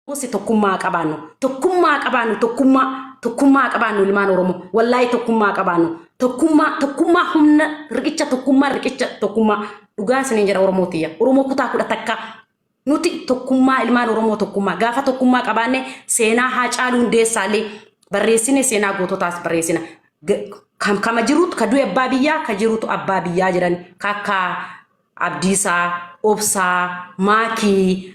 Gosi tokkummaa haa qabaannu. Tokkummaa haa qabaannu. Tokkummaa tokkummaa haa qabaannu ilmaan Oromoo. Wallaahi tokkummaa haa qabaannu. Tokkummaa tokkummaa humna riqicha tokkummaa riqicha tokkummaa dhugaa isiniin jedha Oromoo tiyya. Oromoo kutaa 11 nuti tokkummaa ilmaan Oromoo tokkummaa gaafa tokkummaa qabaanne seenaa Haacaaluu Hundeessaallee barreessine seenaa goototaas barreessina. Kama jirutu ka du'e abbaa biyyaa ka jirutu abbaa biyyaa jedhan kakka Abdiisaa, Obsaa, Maakii,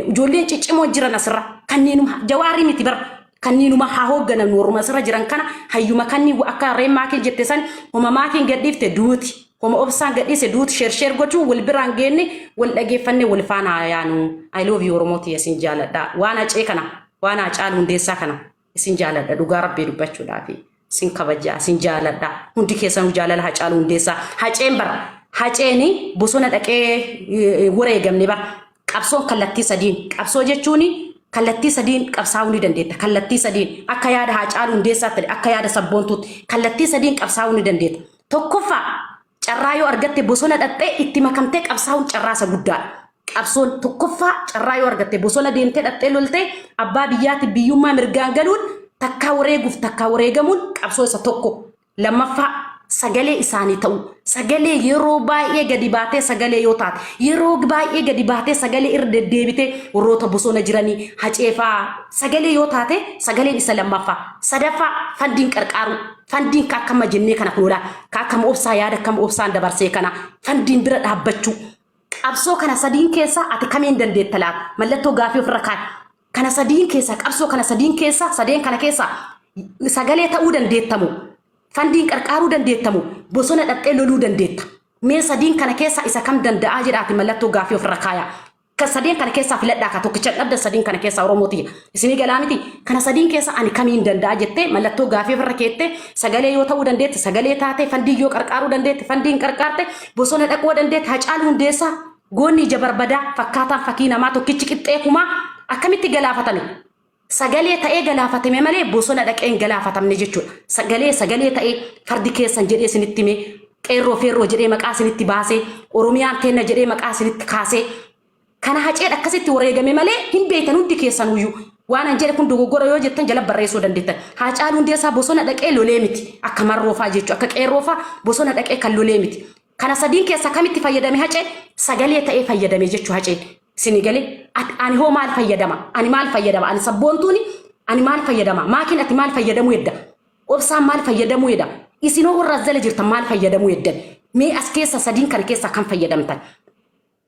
ijoolleen ciccimoo jiran asirra kanneenuma jawaarii miti bara kanneenuma haa hoogganan warruma asirra jiran kana hayyuma kanni akka reen maakiin jette san homa maakiin gadhiifte duuti homa obsaan gadhiise duuti sheer sheer gochuu wal biraan geenne wal dhageeffanne wal faana haa yaanu. I love you Oromoo tiyya isin jaaladha waan Hacee kana waan Haacaaluu Hundeessaa kana isin jaaladha dhugaa rabbii dubbachuudhaafi. Sin kabajaa, sin jaaladha. Hundi keessanuu jaalala Hacaaluu Hundeessaa. Haceen bara. Haceeni bosona dhaqee wareegamne bara. Qabsoon kallattii sadiin. Qabsoo jechuun kallattii sadiin qabsaa'uu ni dandeetta. Kallattii sadiin akka yaada Hacaaluu Hundeessaatti akka yaada sabboontuutti kallattii sadiin qabsaa'uu ni dandeetta. Tokkoffaa carraa yoo argatte bosona dhaqxee itti makamtee qabsaa'uun carraa isa guddaadha. Qabsoon tokkoffaa carraa yoo argatte bosona deemtee dhaqxee loltee abbaa biyyaatti biyyummaa mirgaan galuun takkaa wareeguuf takkaa wareegamuun qabsoo isa tokko. Lammaffaa sagalee isaanii ta'uu. Sagalee yeroo baay'ee gadi baatee sagalee yoo taate yeroo baay'ee gadi baatee sagalee irra deddeebitee warroota bosona jiranii haceefaa sagalee yoo taate sagaleen isa lammaffaa. Sadaffaa fandiin qarqaaruu. Fandiin ka akkama jennee kana kun olaa ka akkama obsaa yaada akkama obsaan dabarsee kana fandiin bira dhaabbachuu. Qabsoo kana sadiin keessaa ati kamiin dandeetta laata? Mallattoo gaafii ofirra kaa'i. Kana sadiin keessaa qabsoo kana sadiin keessaa sadeen kana keessaa sagalee ta'uu dandeettamu. Fandiin qarqaaruu dandeettamu. Bosona dhaqxee loluu dandeetta. Mee sadiin kana keessaa isa kam danda'aa jedhaati mallattoo gaafii ofirra kaayaa. Kan sadeen kana keessaa filadhaa ka tokkicha dhabda sadiin kana keessaa Oromoo tiyya. Isinii galaa miti kana sadiin keessaa ani kamiin danda'a jettee mallattoo gaafii ofirra keettee sagalee yoo ta'uu dandeette sagalee taatee fandii yoo qarqaaruu dandeette fandiin qarqaarte bosona dhaquu dandeette Hacaaluu Hundeessaa goonni ija barbadaa fakkaataan fakii namaa tokkichi qixxee kumaa akkamitti galaafatame Sagalee ta'ee galaafatame malee bosona dhaqee hin galaafatamne jechuudha. Sagalee sagalee ta'ee fardi keessan jedhee isinitti himee qeerroo feerroo jedhee maqaa isinitti baasee Oromiyaan teenna jedhee maqaa isinitti kaasee kana haceen akkasitti wareegame malee hin beektan hundi keessanuyyuu. Waan an jedhe kun dogoggora yoo jettan jala barreessuu dandeettan. Haacaaluu Hundeessaa bosona dhaqee lolee miti. Akka marroofaa jechuudha. Akka qeerroofaa bosona dhaqee kan lolee miti. Kana sadiin keessaa kamitti fayyadame haceen? Sagalee ta'ee fayyadame jechuu haceen. Sini galee ati ani hoo maal fayyadama? Ani maal fayyadama? Ani sabboontuuni ani maal fayyadama? Maakiin ati maal fayyadamuu hedda? Obsaan maal fayyadamuu hedda? Isinoo warra as jala jirtan maal fayyadamuu heddan? Mee as keessa sadiin kana keessaa kan fayyadamtan?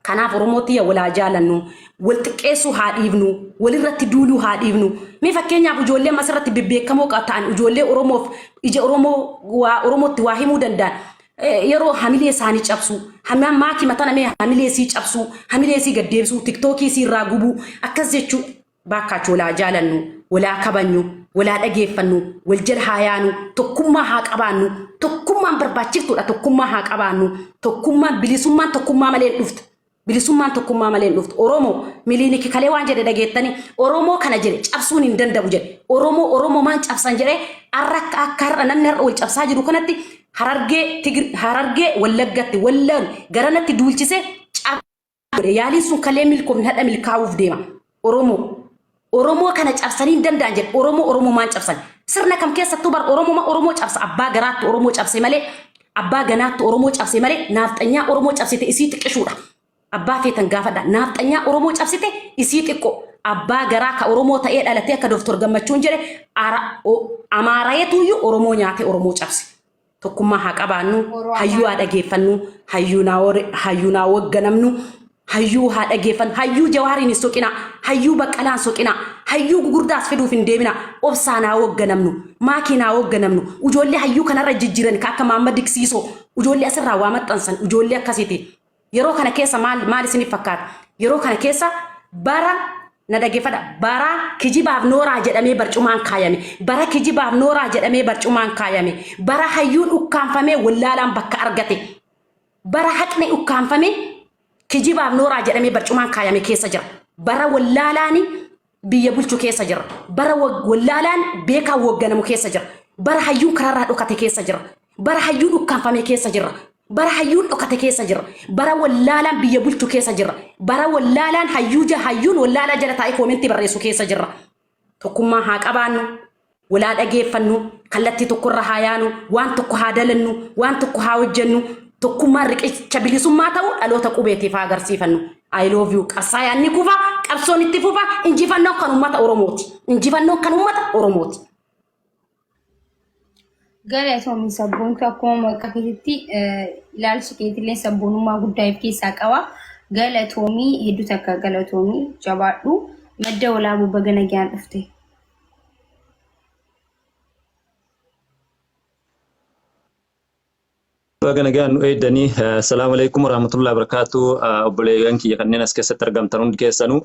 Kanaaf Oromoo tiyya wal haa jaalannu, wal xiqqeessuu haa dhiifnu, walirratti duuluu haa dhiifnu. Mee fakkeenyaaf ijoollee amma asirratti bebbeekamoo ta'an ijoollee Oromoof ija Oromoo waa Oromootti waa himuu danda'an yeroo hamilee isaanii cabsuu, maakii matana mee hamilee isii cabsuu, hamilee isii gad deebisuu, tiktookii isii irraa gubuu akkas jechuu baakkaach wal haa jaalannu, wal haa kabajnu, wal haa dhageeffannu, wal jala haa yaanu, tokkummaa haa qabaannu, tokkummaan barbaachiftuudha, tokkummaa haa qabaannu, tokkummaan bilisummaan tokkummaa malee hin dhuftu. Bilisummaan tokkummaa malee hin dhuftu. Oromoo miliiniki kalee waan jedhe dhageettanii Oromoo kana jedhe cabsuun hin danda'u jedhe. Oromoo Oromoo maan cabsan jedhee har'a akka akka har'a namni har'a wal cabsaa jiru kanatti Harargee Tigir Harargee Wallaggatti Wallaan garanatti duulchisee cabsa godhe. Yaaliin sun kalee milkoofne hadha milkaa'uuf deema. Oromoo Oromoo kana cabsanii hin danda'an jedhe. Oromoo Oromoo maan cabsan? Sirna kam keessattuu bar Oromoo Oromoo cabsa abbaa garaatti Oromoo cabse malee abbaa ganaatti Oromoo cabse malee naafxanyaa Oromoo cabsite isii xiqqishuudha. Abbaa feetan gaafadha. Naafxanyaa Oromoo cabsite isii xiqqo. Abbaa garaa ka Oromoo ta'ee dhalatee akka Dooktor Gammachuun jedhe Amaarayetuyyuu Oromoo nyaatee Oromoo cabse. Tokkummaa haa qabaannu, hayyuu haa dhageeffannu, hayyuu naa wagganamnu, hayyuu haa dhageeffannu, hayyuu Jawaariin hin soqinaa, hayyuu Baqqalaan soqinaa, hayyuu gugurdaas fiduuf hin deeminaa, obsaan haa wagganamnu, maakiin haa wagganamnu, ijoollee hayyuu kanarra jijjiiran ka akka Maamma Diksiisoo, ijoollee asirraa waa maxxansan, ijoollee akkasiiti. Yeroo kana keessa maal maal isiniif fakkaata? Yeroo kana keessa bara na dhageeffadha. Bara kijibaaf nooraa jedhamee barcumaan kaayame. Bara kijibaaf nooraa jedhamee barcumaan kaayame. Bara hayyuun ukkaanfamee wallaalaan bakka argate. Bara haqni ukkaanfame kijibaaf nooraa jedhamee barcumaan kaayame keessa jira. Bara wallaalaani biyya bulchu keessa jira. Bara wallaalaan beekaan woogganamu keessa jira. Bara hayyuun karaarraa dhokate keessa jira. Bara hayyuun ukkaanfame keessa jira. Bara hayyuun dhokate keessa jirra. Bara wallaalaan biyya bulchu keessa jirra. Bara wallaalaan hayyuu ja hayyuun wallaalaa jala taa'ee koomentii barreessu keessa jirra. Tokkummaa haa qabaannu, walaa dhageeffannu, kallattii tokkorra haa yaanu, waan tokko haa dalannu, waan tokko haa hojjennu, tokkummaan riqicha bilisummaa ta'u dhaloota qubeetiif haa agarsiifannu. I love you. Qabsaayaan ni kufa, qabsoon itti fufa, injifannoon kan uummata Oromooti. Injifannoon kan uummata Oromooti. Galatoomi sabboontu akkuma maqaa keetitti ilaalchi keetillee sabboonummaa guddaa of keessaa qaba. Galatoomii hedduu takka galatoomii jabaadhu. Madda walaabuu baga nagaan dhufte. Baga nagaan nu eeddanii. Assalaamu alaikum warahmatullahi wabarakatuh. Obboleeyyan kiyya kanneen as keessatti argamtan hundi keessanuu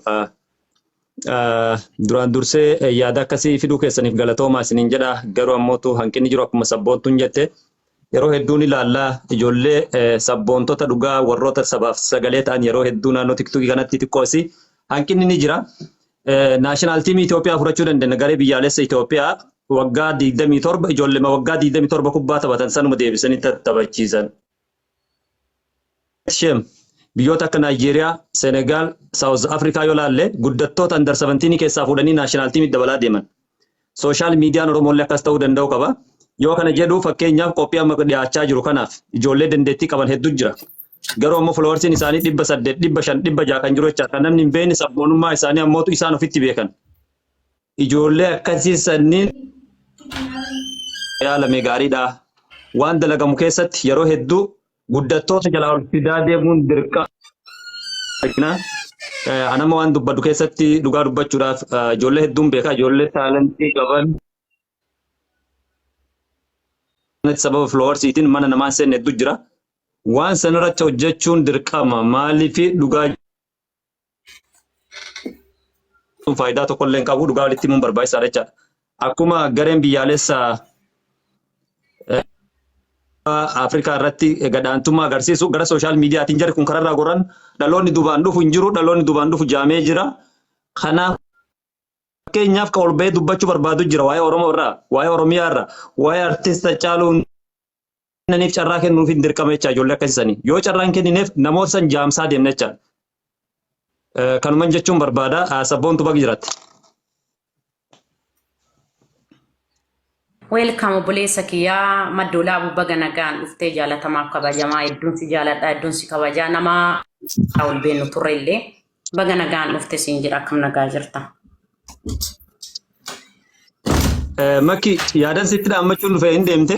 duraan dursee yaada akkasii fiduu keessaniif galatoomaa isiniin jedha. Garuu ammootu hanqinni jiru akkuma sabboontuun jette yeroo hedduu ni ilaalla ijoollee sabboontota dhugaa warroota sabaaf sagalee ta'an yeroo hedduu naannoo tiktookii kanatti xiqqoosi hanqinni ni jira. Naashinaal tiimii Itoophiyaa fudhachuu dandeenya. Garee biyyaalessa Itoophiyaa waggaa 27 ijoollema waggaa 27 kubbaa taphatan sanuma deebisanii taphachiisan. Shame. Biyyoota akka Naayijeeriyaa, Senegaal, Saawuz Afrikaa yoo laalle guddattoota under 17 keessaa fuudhanii naashinaal tiimii dabalaa deeman. Sooshaal miidiyaan Oromooillee akkas ta'uu danda'u qaba. Yoo kana jedhu fakkeenyaaf qophii amma dhiyaachaa jiru kanaaf ijoollee dandeettii qaban hedduu jira. Garuu ammoo followersiin isaanii 800, 500, 600 kan jiru jechaadha. Kan namni hin beekne sabboonummaa isaanii ammootu isaan ofitti beekan. Ijoollee akkasii sanniin yaalame gaariidha. Waan dalagamu keessatti yeroo hedduu guddattoota jalaa ol fidaa deemuun dirqama. Anama waan dubbadhu keessatti dhugaa dubbachuudhaaf ijoollee hedduun beekaa ijoollee taalentii qaban sababa followersiitiin mana namaa hin seenne hedduu jira. Waan sanarratti hojjechuun dirqama. Maaliif dhugaa faayidaa tokkollee hin qabu dhugaa walitti himuun barbaachisaadha jechaadha. Akkuma gareen biyyaalessa Afrikaa irratti gadhaantummaa agarsiisu gara sooshaal miidiyaatiin jarri kun kararraa goran dhaloonni duubaan dhufu hin jiru dhaloonni duubaan dhufu jaamee jira. Kanaaf fakkeenyaaf kan ol bahee dubbachuu barbaadu jira waa'ee Oromoo irraa, waa'ee Oromiyaa irraa, waa'ee artist Haacaaluu kennaniif carraa kennuuf hin dirqama jecha ijoollee akkasii yoo carraa hin kennineef namoota san jaamsaa deemna jecha. Kanuman jechuun barbaada sabboontu baga jiraatte. Welcome obboleessa kiyyaa maddoolaa baga nagaan dhuftee jaalatamaaf kabajamaa hedduun si jaaladha hedduun si kabajaa nama ol beennu turre illee baga nagaan dhufte siin jedha akkam nagaa jirta. Makki yaadan sitti dhaammachuun dhufe hin deemte.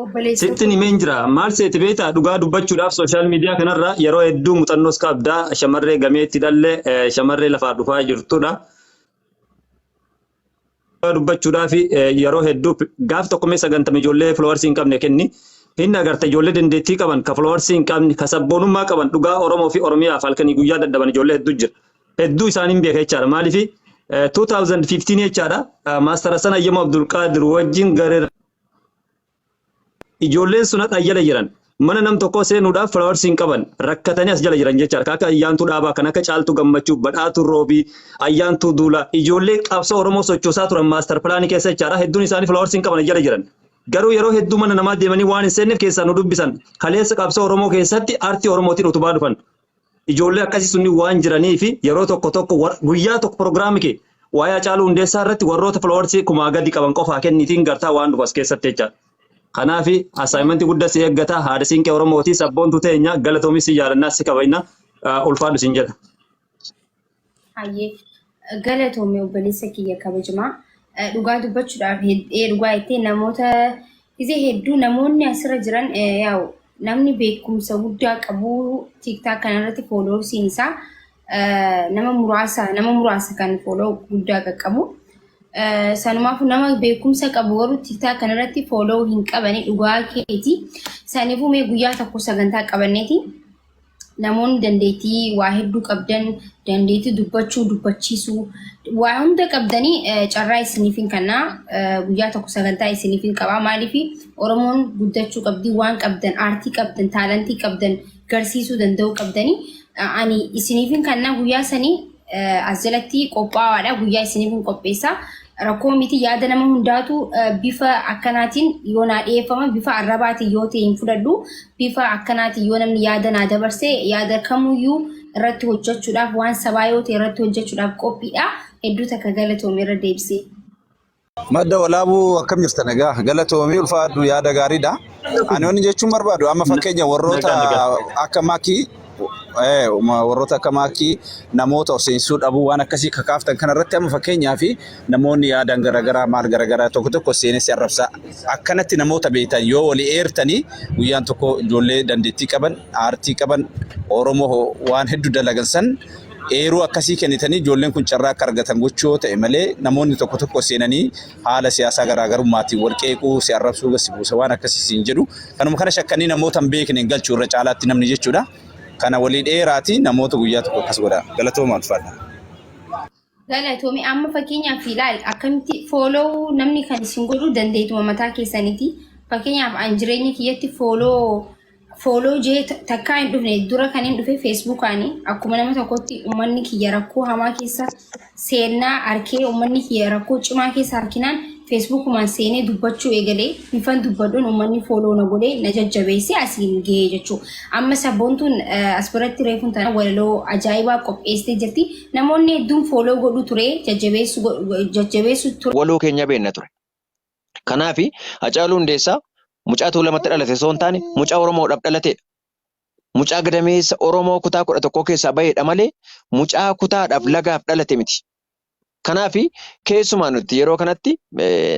Obboleessa Sitti himeen jira. Maal seeti beektaa dhugaa dubbachuudhaaf sooshaal miidiyaa kanarra yeroo hedduu muuxannoos qabdaa shamarree gameetti dhalle shamarree lafaa dhufaa jirtudha. Dhugaa dubbachuudhaaf yeroo hedduu gaaf tokko mee sagantama ijoollee followersii hin qabne kenni. Hin agarta ijoollee dandeettii qaban ka followersii hin qabne ka sabboonummaa qaban dhugaa Oromoo fi Oromiyaaf halkanii guyyaa dadhaban ijoollee hedduu jira. Hedduu isaaniin beeka jechaadha. Maaliif 2015 jechaadha. Maastara sana Ayyamoo Abdulqaadir wajjin garee ijoolleen sun har'a jala jiran mana nam tokkoo seenuudhaaf followersii hin qaban rakkatanii as jala jiran jechaadha. Akka Ayyaantuu Dhaabaa kan akka Caaltuu Gammachuu, Badhaatuu Roobii, Ayyaantuu Duulaa ijoollee qabsoo Oromoo sochoosaa turan maastar pilaanii keessa jechaadha. Hedduun isaanii followersii hin qaban jala jiran. Garuu yeroo hedduu mana namaa deemanii waan hin seenneef keessaa nu dubbisan. Kaleessa qabsoo Oromoo keessatti aartii Oromootiin utubaa dhufan. Ijoollee akkasii sunni waan jiranii fi yeroo tokko tokko guyyaa tokko pirogiraamii kee waa'ee Hacaaluu Hundeessaa irratti warroota followersii kumaa gadi qaban qofaa kenniitiin gartaa waan dhufu as keessatti jechaadha. Kanaaf assaayimentii guddaa si eeggata haadha siinqee Oromooti sabboontu teenya galatoomi si jaalannaa si kabajna ulfaadhu siin jedha. Hayyee galatoomi obboleessa kiyya kabajamaa. Dhugaa dubbachuudhaaf heddee dhugaa jettee namoota gisee hedduu namoonni asirra jiran yaa'u namni beekumsa guddaa qabu TikTok kanarratti fooloorsiin isaa nama muraasa kan follow guddaa qaqqabu. Sanumaaf nama beekumsa qabu garuu TikTok kanarratti follow hin qabani dhugaa keeti. Saniifuu mee guyyaa tokko sagantaa qabanneeti. Namoonni dandeettii waa hedduu qabdan, dandeettii dubbachuu, dubbachiisuu, waa hunda qabdanii carraa isiniif hin kennaa. Guyyaa tokko sagantaa isiniif hin qabaa. Maaliif Oromoon guddachuu qabdi, waan qabdan, aartii qabdan, taalantii qabdan garsiisuu danda'uu qabdanii. Ani isiniif hin kennaa guyyaa sanii as jalatti qophaa'aadha. Guyyaa isiniif hin qopheessa. Rakkoo miti, yaada nama hundaatu bifa akkanaatiin yoo naa dhiyeeffama, bifa arrabaatiin yoo ta'e hin fudhadhu. Bifa akkanaatiin yoo namni yaada naa dabarse, yaada kamuyyuu irratti hojjechuudhaaf, waan sabaa yoo ta'e irratti hojjechuudhaaf qophiidha. Hedduu takka galatoome irra deebisee. Madda Walaabuu, akkam jirta? Nagaa, galatoomii, ulfaadhu, yaada gaariidha. Ani wanni jechuun barbaadu amma fakkeenya warroota Nagaa, nagaa. akka maakii, warroota akka maakii namoota of seensisuu dhabuu waan akkasii kakaaftan kanarratti, amma fakkeenyaa fi namoonni yaadan garaagaraa maal garaagaraa tokko tokko seenessi arrabsaa akkanatti namoota beektan yoo walii eertanii, guyyaan tokko ijoollee dandeettii qaban, aartii qaban, Oromoo waan hedduu dalagan san eeruu akkasii kennitanii ijoolleen kun carraa akka argatan gochuu yoo ta'e malee, namoonni tokko tokko seenanii haala siyaasaa garaagarummaatiin wal qeequu, si arrabsuu, si buusa, waan akkasii siin jedhu. Kanuma kana shakkanii namoota hin beekne hin galchuu irra caalaatti namni jechuudha. Kana walii dheeraati namoota guyyaa tokko akkas godha. Galatooma, ulfaadha. Galatoomi. Amma fakkeenyaaf ilaali, akkamitti follow namni kan isin godhuu dandeetuma mataa keessaniiti. Fakkeenyaaf an jireenya kiyyatti follow follow jee takkaa hin dhufne. Dura kan hin dhufe Facebookaani. Akkuma nama tokkotti uummanni kiyya rakkoo hamaa keessa seennaa arkee, uummanni kiyya rakkoo cimaa keessa harkinaan Facebookumaan seenee dubbachuu eegalee, bifan dubbadhuun uummanni follow na godhee na jajjabeessee asiin gahee jechuudha. Amma sabboontuun as biratti reefuun tana walaloo ajaa'ibaa qopheessitee jirti. Namoonni hedduun follow godhu ture, jajjabeessu ture. Waloo keenya beekna ture. Kanaaf Hacaaluu Hundeessaa mucaa Tuulamatti dhalate osoo hin taane mucaa Oromoodhaaf dhalateedha. Mucaa gadameessa Oromoo kutaa 11 keessaa bahedha malee mucaa kutaadhaaf lagaaf dhalate miti. Kanaaf keessumaa nuti yeroo kanatti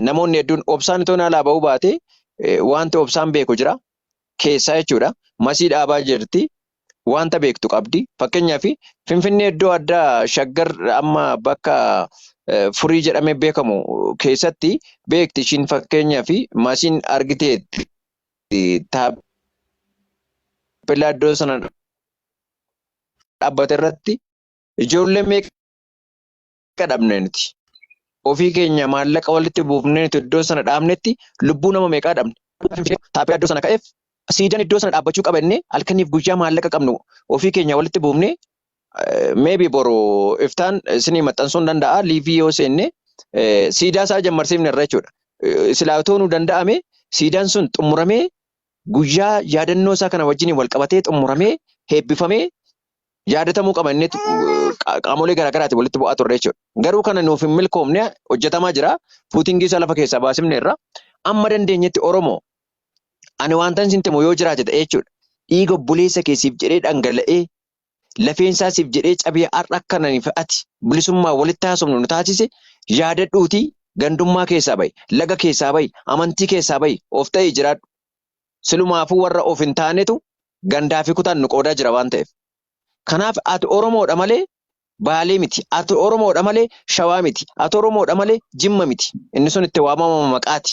namoonni hedduun obsaan itoo alaa bahuu baate, wanti obsaan beeku jira keessaa jechuudha. Masii dhaabaa jirti. Wanta beektu qabdi. Fakkeenyaaf Finfinnee iddoo addaa Shaggar amma bakka Furii jedhamee beekamu keessatti beekti ishiin, fakkeenyaaf masiin argiteetti, taappellaa iddoo sana dhaabbate irratti ijoollee meeqa dhabne nuti. Ofii keenya maallaqa walitti buufnee nuti iddoo sana dhaabnetti lubbuu nama meeqaa dhabne. Taappellaa iddoo sana ka'eef siidaan iddoo sana dhaabbachuu qaba jennee halkaniif guyyaa maallaqa qabnu ofii keenya walitti buufnee, maybe boru iftaan isinii maxxansuu hin danda'a, live yoo seenne siidaa isaa jammarsiifne irra jechuudha. Silaa otoo nu danda'ame siidaan sun xumuramee guyyaa yaadannoo isaa kana wajjin wal qabatee xumuramee heebbifamee yaadatamuu qaba inni qaamolee garaagaraatiin walitti bu'aa turre jechuudha. Garuu kana nuuf hin milkoomne, hojjetamaa jira. Footingii isaa lafa keessaa baasifne irra. Amma dandeenyetti Oromoo, ani wanta isin timu yoo jiraate ta'e jechuudha. Dhiiga obboleessa keessiif jedhee dhangala'ee, lafeensaa siif jedhee cabee har'a akka nani fi ati bilisummaa walitti haasofnu nu taasise yaadadhuutii gandummaa keessaa bahi, laga keessaa bahi, amantii keessaa bahi, of ta'ee jiraadhu. Silumaafuu warra of hin taanetu gandaa fi kutaan nu qoodaa jira waan ta'eef. Kanaaf ati Oromoodha malee Baalee miti. Ati Oromoodha malee Shawaa miti. Ati Oromoodha malee Jimma miti. Inni sun itti waamama maqaati.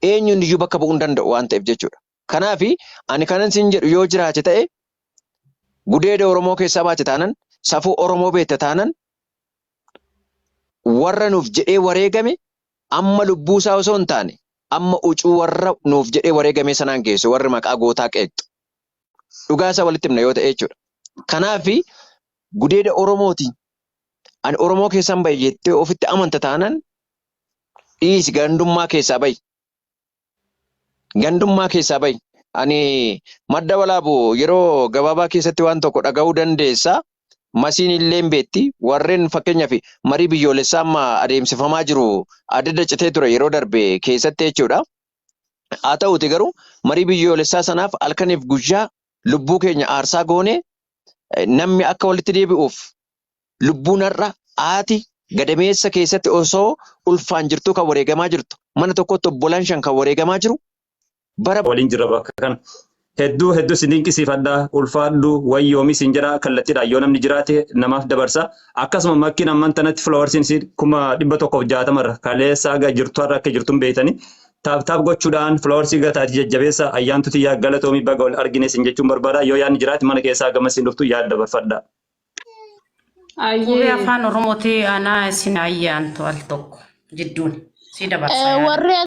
Eenyuun iyyuu bakka bu'uu hin danda'u waan ta'eef jechuudha. Kanaaf ani kanan sin jedhu yoo jiraate ta'e, gudeeda Oromoo keessaa baate taanan, safuu Oromoo beekta taanan, warra nuuf jedhee wareegame amma lubbuusaa osoo hin taane amma ucuu warra nuuf jedhee wareegame sanaan geessu warri maqaa gootaa qeeqxu. Dhugaa isaa walitti himna yoo ta'e jechuudha. Kanaaf gudeeda Oromooti. Ani Oromoo keessan bahe jettee ofitti amanta taanan, dhiisi, gandummaa keessaa bahi. Gandummaa keessaa bahi. Ani Madda Walaabu yeroo gabaabaa keessatti waan tokko dhaga'uu dandeessa. Masiin illee hin beekti. Warreen fakkeenyaaf marii biyyoolessaa amma adeemsifamaa jiru adda citee ture yeroo darbe keessatti jechuudha. Haa ta'uti garuu marii biyyoolessaa sanaaf halkaniif guyyaa lubbuu keenya aarsaa goone namni akka walitti deebi'uuf, lubbuun har'a haati gadameessa keessatti osoo ulfaan jirtuu kan wareegamaa jirtu, mana tokkotti obbolaan shan kan wareegamaa jiru bara Waliin jirra bakka kana. Hedduu hedduu si dinqisiifadha. Ulfaadhu, wayyoomi siin jedha. Kallattiidhaan yoo namni jiraate namaaf dabarsa. Akkasuma makkiin amman tanatti followersiin isii 160,000 irra kaleessa haga jirtu har'a akka jirtu hin beektani. Tap tap gochuudhaan followersii gataati jajjabeessa. Ayyaantu tiyyaa, galatoomii, baga wal argine siin jechuun barbaada. Yoo yaadni jiraate mana keessaa gama siin dhuftu yaada dabarfadha. Qubee Ayyee. Afaan Oromooti anaa isin ayyaantu al tokko jidduun si dabarsa yaada. Warri